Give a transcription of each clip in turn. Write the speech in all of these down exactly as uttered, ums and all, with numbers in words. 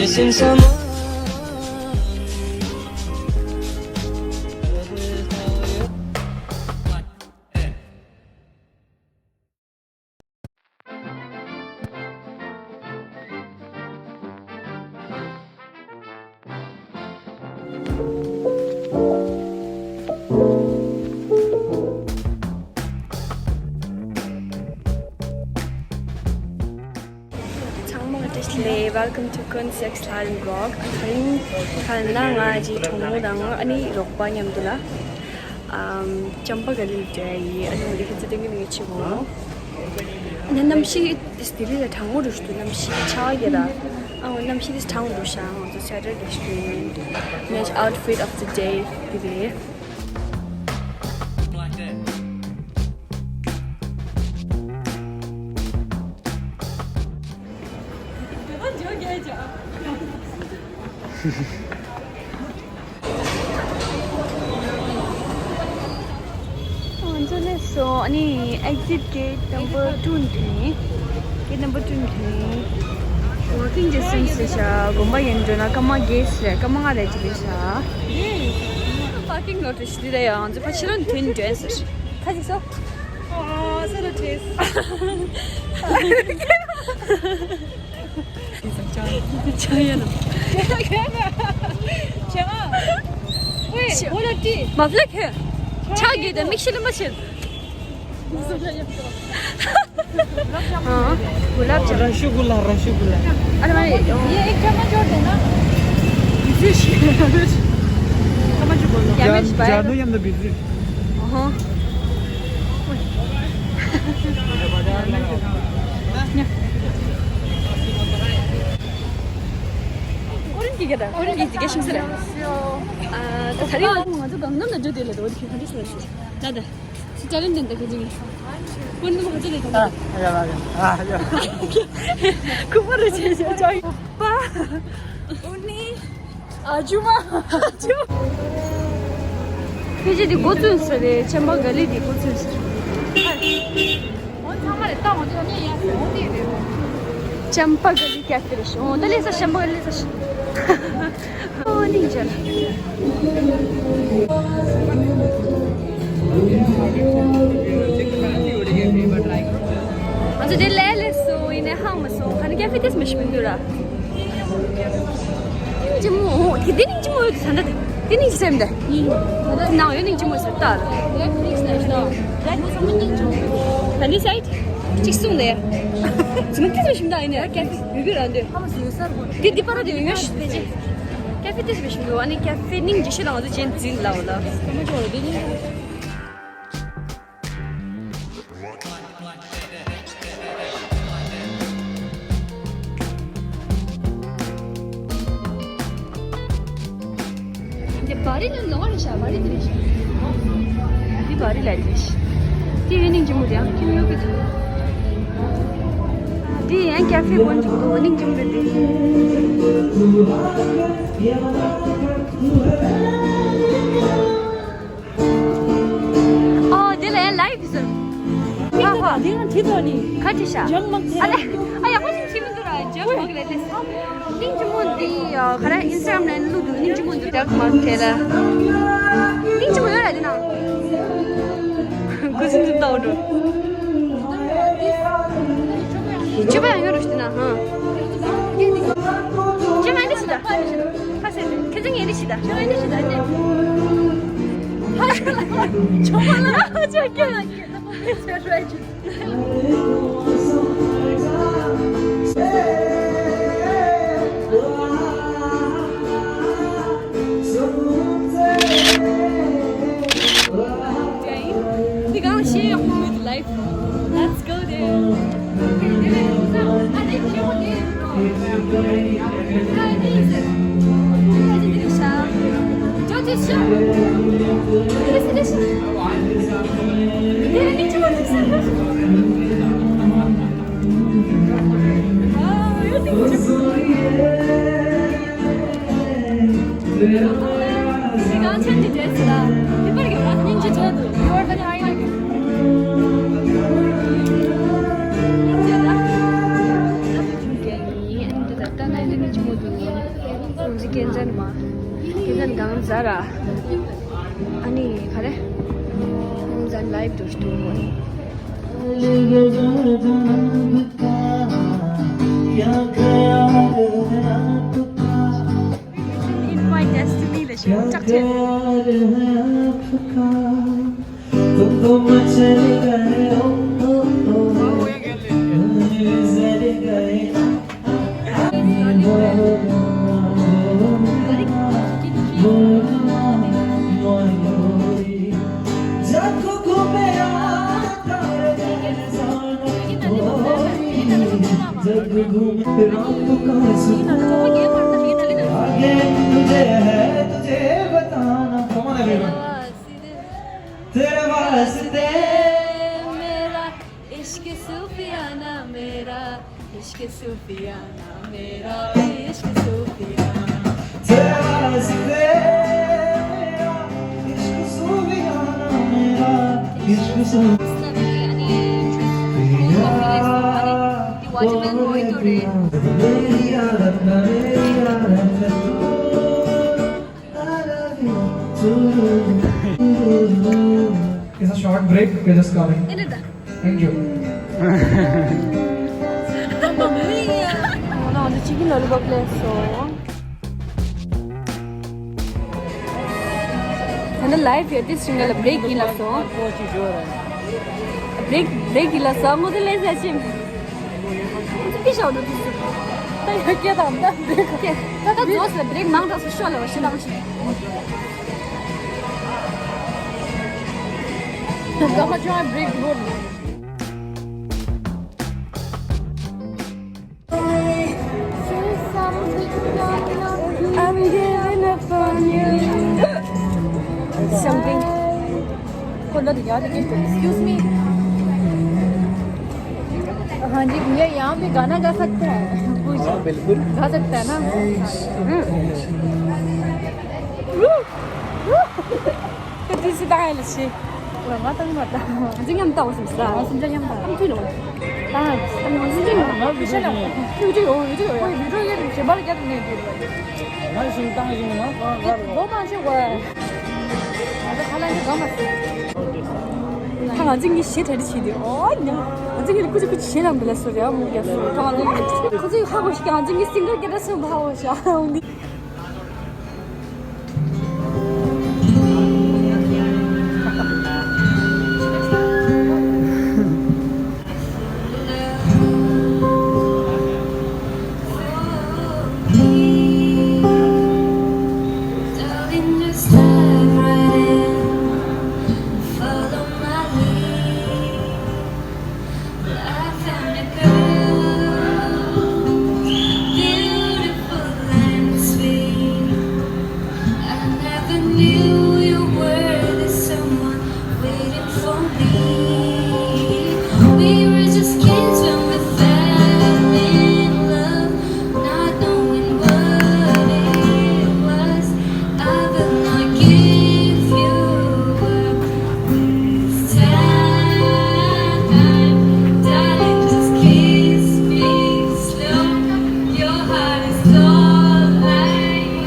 Since I'm ཚང་མ་བཀྲ་ཤིས་བདེ་ལེགས། Welcome to Kun Sex Thailand vlog. དེ་རིང་ཁ་ན་ང་ཅི་གྲོགས་མོ་དང་ཨ་ནི་རོགས་པ་མཉམ་དུ་ལ་ཨམ་ཅམ་པ་ག་ལི་འདྲ་ཡི་ཨ་ནི་འདི་ཁྱེད་ཚོ་ཏན་གི་ནི་ཆི་མོ། ནི་གནམ་གཤིས་དེ་ལི་ལ་གྲང་མོ་རུ་ཞུ་གནམ་གཤིས་ཆ་གི་ད་ཨ་གནམ་གཤིས་དེ་གྲང་རུ་ཤ་ང་ཚོ་Saturday ཞུ་ནི་outfit of the day དེ་ལི། ང་ཚོ་སླེབས་སོང་། ཨ་ནི་exit gate number two ནས་ཐོན། gate number two ནས་ཐོན། walking distance རེད་ཤག་དགོན་པ་ཡན་འགྲོ་ན་སྐར་མ་བརྒྱད་རེད། སྐར་མ་ལྔ་རེད་ཅིག་རེད་ཤག parking lot རེད་ཤག་འདི་ལ་ཡང་ང་ཚོ་ཕ་ཕྱི་རོལ་ནས་ཐོན་འགྲོ་ཡིན་ཟེར། ཁ་ཅིག་སོ། ཨ་ས་རུ་ཁྲིད། ཆང་ཡོད་ནམ། ཆང་། ཝེ་ཝོ་ལ་ཏི། མ་ཕླེ་ཁེ། ཆག་གི་དེ་མིག་ཤེལ་མ་ཆེན། हाँ गुलाब जामुन। रसगुल्ला रसगुल्ला। अरे भाई ये एक चम्मच और देना। बिजू शी। समझ बोलो। क्या मैं जानू या ना बिजू। हाँ। Orange की क्या था? Orange की क्या शिमला? आ, तो सारी बात मुझे गंगम नजर दे ले दो, ओके, हंड्रेड परसेंट। दादा। ཁྱེད་ཅག་ལེན་དེ་འདྲ་གི་ཅིག་ཁོ་ནི་མ་ཁ་ཅིག་ལས་ཐོན། ཨ་ཡ་ལ་ཡ། ཨ་ཡ། ཁུ་པར་རེ་ཆེ་ཆེ་ཅག་པ། ཨུ་ནི། ཨ་ཇུ་མ། ཨ་ཇུ། ཕལ་ཆེར་འདི་འགོ་བཙུགས་ས་རེད། ཆམ་པ་ག་ལི་འདི་འགོ་བཙུགས་ས་རེད། ཨོ་ཚང་མ་རེད། ད་འོ་དེ་ནས་ཡར་སོང་དེ་རེད། ཅམ་པ་ག་ལི་ཀ་ཧྥེ་རེད་ཤག་ད་ལས་ས་ཤམ་པ་ག་ལི་ས་ཤག་ཨོ་ནི་ཇ། ང་ཚོ་དེ་ལས་ལས་སོང་ཡིན་ནའི་ཧང་མ་སོང་། ཁ་ནི་ཀ་ཧྥེ་ཏེས་མི་ཤི་མི་འདུག་ར། ཅི་མོ་ཨོ་དེ་དེ་ནི་ཅི་མོ་ཡོད་ས་འདྲ་དེ་དེ་ནི་སེམས་དེ་ནང་ཡོད་ནི་ཅི་མོ་ཟེར་ལྟ་ར། ད་ནི་སའི་གཅིག་གསུང་ལས། ཙི་མ་ཏི་ཙི་ཞིམ་ད་ཡིན་ནས་ཀ་ཧྥེ་ཡོད་གི་ར་འདོད། དེ་འདི་པར་དེ་ཡོད་ངས་ཕལ་ཆེར་ཀ་ཧྥེ་ཏི་ཙི་ཞིམ་འདུག་ཨ་ནི་ཀ་ཧྥེ་ནིང་ཇི་ཤི་ལང་དུ་ཅན་འཛིན་ལའོ་ལ། འདི་བ་རི་ལ་ལོང་རེད་ཤག་བ་རི་འདི་རེད་ཤག་འདི་བ་རི་ལ་རེད་ཤག་འདི་ཡོད་ནིང་ཅི་མོ་རེད། ཨང་ཁྱིམ་ཡོད་གི་འདུག་འདི་ཡང་ཀ་ཧྥེ་གོན་ཅིག་འདུག་ནིང་ཅི་མོ་རེད་འདི། ཨོ་དེ་ལ་ཡང་ལའིབ་ཟེར། ཧ་ཧ། འདི་ང་བྲིས་དོ་ནི། ག་བྲིས་ཤག་ཇམ་མག་ཐེ། ཨ་ལེ། ཨ་ཡག་པོ་ཞིག་བྲིས་མི་འདུག་ར། ཇམ་མག་ལས་ལས། ནིང་ཅི་མོ་འདི་ཡ་ག་ར་ཨིན་སི་ཊ་གྷ་རམ་ནས་བླུགས་འདུག་ནིང་ཅི་མོ་འདི་ཇམ་མག་ཐེ་ལ། ནིང་ཅི་མོ་ཡོད་ར་འདི་ན། གུ་སིན་འདི་ལྟ་འགྲོ། ཅི་བ་ཡང་ཡོད་ར་འདི་ན་ཧ། ཅི་བ་འདི་ཤི་ད། ཁ་སེ་ཁ་སེ་ངས་འདི་ཤི་ད། ཅི་བ་འདི་ཤི་ད་ནི། ཧ་ཧ། ཅོ་མ་ལ་ཅོ་ཀྱ། Let's go there. ཟ་ར། ཨ་ནི་ག་རེ། ཧུམ་ཛན་ལའིབ་དུ་སྟུ་མོ། In my destiny ལ་ཞེས་ཀྱང་ཆེ། तुम तो मचल गए, ओ, ओ, ओ, जल गए। तेरे वास्ते मेरा इश्क सूफियाना, मेरा इश्क सूफियाना, मेरा इश्क सूफियाना। तेरे वास्ते मेरा इश्क सूफियाना, मेरा इश्क सूफियाना। It's a short break, we're just coming. Thank you. Mamma mia! Oh no, the chicken lollipop left so. And the life here, this single break in la so. Break, break in la so. Mother, let's ask him. ཁྱི་ཤ་འགྲོ་དུས་སུ། ད་ཡ་སྐད་དང་ད་འདི་ད་ད་རྫོགས་སེ་བྲེག་མང་དྲགས་སུ་ཤོ་ལ་བ་ཤི་ལང་ཤི། ད་མ་ཆུང་བ་བྲེག་འགྲོ། I'm giving up on you. Something. खोलो तो यार, ये तो, excuse me। हाँ जी भैया, यहाँ पे गाना गा सकते हैं? हाँ, बिल्कुल। गा सकते हैं ना? हम्म। ཁྱེད་ཚོས་སུ་བཏང་ཡ་ལ་ཤེས། ང་བཏང་མ་བཏང་། ང་ཚོས་མཉམ་བཏང་བ་སོང་ས། ང་ཚོས་མཉམ་བཏང་། བཏང་ཐུབ་ལོ། བཏང་ཡ། ང་ཚོས་མཉམ་བཏང་། བི་ཤ་ལ། བི་ཤ་ཡོད། བི་ཤ་ཡོད། ཁོས་བི་ཤ་ཡོད། ཞེ་པར་རྒྱབ་ནས་བསྡད་པ། ང་ཞིང་བཏང་ཞིང་ན། ལོ་མང་ཆེ་བ། ང་ཚོ་ཁ་ལག་འདི་གང་མ་ཟེར། ད་ང་ཚོས་ངའི་ཞེ་ཁྲ་ཁྲི་བྱེད་དུས། ཨོ་ཉ། ང་ཚོས་ངའི་ཀུ་ཅི་ཀུ་ཅི་ཞེ་ལམ་དུ་ལ་སོ་རེ་ཨ་མོ་རྒྱ་སོ། ད་ང་ཚོས་ཁོ་ཚོས་ཧ་གོ་ཞིག་ང་ཚོས་ངའི་སིང་གར་སྐད་སྒྲ་སོན་པ་ཧ་གོ་ཞག Darling, just dive right in, follow my lead. I found a girl, beautiful and sweet. I never knew you were the someone waiting for me. We were just kids when we fell in love, not knowing what it was. I will not give you up this time. Darling, just kiss me slow. Your heart is all I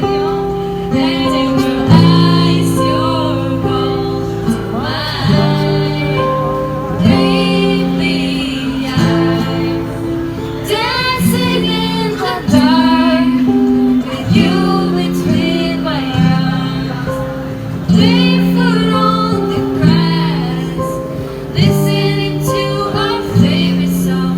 own. Let your eyes, your gold mine. Baby, I'm dancing in the dark with you between my arms. Barefoot on the grass, listening to our favorite song.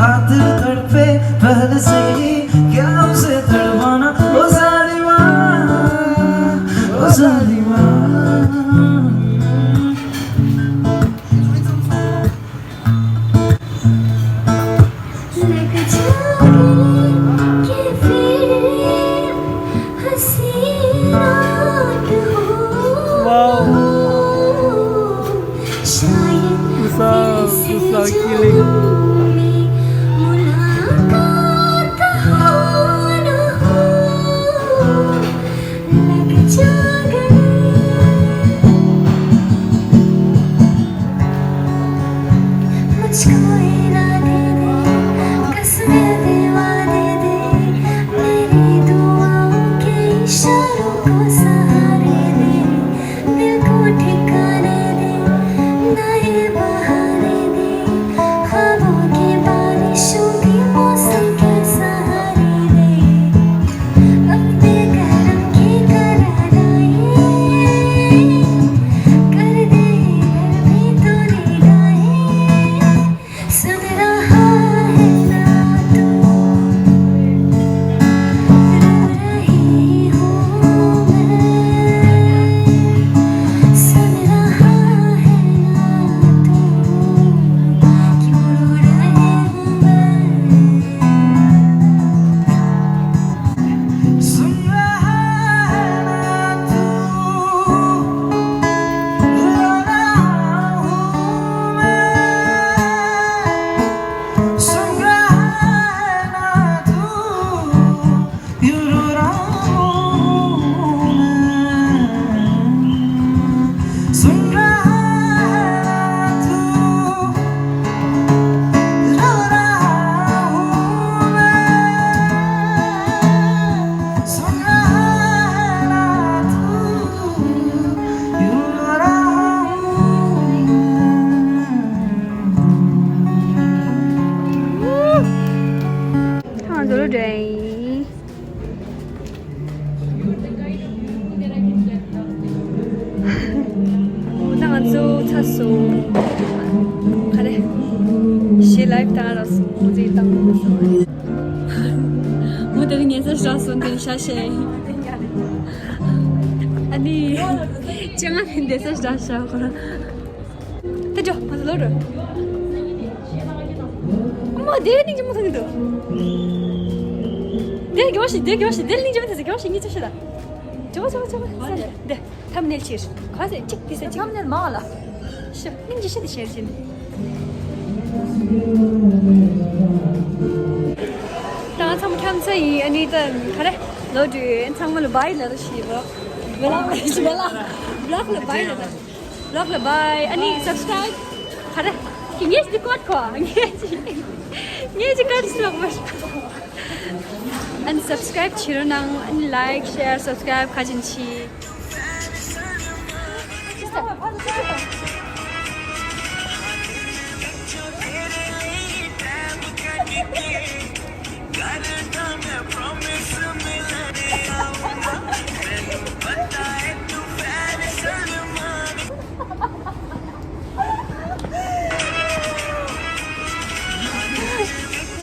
खातिर तड़पे पहले से ही, क्या उसे तड़पाना, ओ जालिमा, ओ जालिमा। लग जा गले के फिर हसीना हो। वाओ। शायद दूसरा, फिर से दूसरा जन्म किलिंग। में मुलाकात हो ना हो। लग जा गले। मुझको इरादे दे, कसमें दे, वादे दे, मेरी दुआओं के इशारों को सहारे दे, दिल को ठिकाने दे, नए बहाने दे, ख्वाबों की बारिशों की मौसम के सहारे दे। अपने करम की करानाए कर दे, इधर भी तो निगाहें। सुन रहा है ना तू, रो रही हूँ मैं। सुन रहा है ना तू, क्यों रो रही हूँ मैं। सुन रहा है ना तू, रो रहा हूँ मैं। सुन रहा है ना तू, क्यों रो रहा हूँ मैं। सुन रहा है ना तू, रो रहा हूँ मैं। सुन रहा है ना तू, क्यों रो रहा हूँ मैं। ཐང་ཛོ་ལོ་ཌེ། ད་ང་ཚོ་ཚར་སོང་། ག་རེ། གཞས་ལའེབ་དང་རག་སོང་། རྩེད་དང་སོང་། མོ་དེ་རིང་ཉལ་ས་ཞིག་རག་སོང་། དེ་ནི་ཤ་ཤེ། ཨ་ནི། ཅང་ཨ་ནི་བསྡད་ས་ཞིག་རག་ཤག་ཁོ་རང་། དེ་འགྲོ། ང་ཚོ་ལོག་འགྲོ། ཨ་མ། དེ་སྙིང་རྗེ་མོ་མཐོང་གི་འདུག་དེ་དགེ་བ་ཞིག་དེ་དགེ་བ་ཞིག་དེ་སྙིང་རྗེ་མོ་མཐོང་། དགེ་བ་ཞིག་གཉིས་ཆ་ཤོད་ལ། ཇོ་བོ་ཇོ་བོ་ཇོ་བོ། དེ་ཐམ་ནེལ་ཕྱིར། ག་ཚད་གཅིག་དེ་ཚད་གཅིག་ཐམ་ནེལ་མང་ལ། ཤ། སྙིང་རྗེ་ཤ་དེ་ཤེར་བྱེད་ནི། ད་ཚང་མ་འཁྱམ་ཚར་ཡིན། ཨ་ནི་ད་ག་རེ། ལོ་དུས་ཚང་མ་ལ་བྷའི་ལབ་རོགས་ཞེས་པ། ཝེ་ལག་ཝེ་ལག་ཝེ་ལག་ལ་བྷའི་ལབ་རོགས། ལོག་ལ་བྷའི། ཨ་ནི་སབ་སི་ཀྲའིབ། ག་རེ། ངས་ཅི་ཀོད་གོ་ངས་ཅི། ངས་ཅི་ཀོད་སི་ལོག་མར། ཨ་ནི་སབ་སི་ཀྲའིབ་བྱེད་རོགས་གནང་། ཨ་ནི་ལའིཀ་ཤེར་སབ་སི་ཀྲའིབ་ག་ཅིན་ཆི།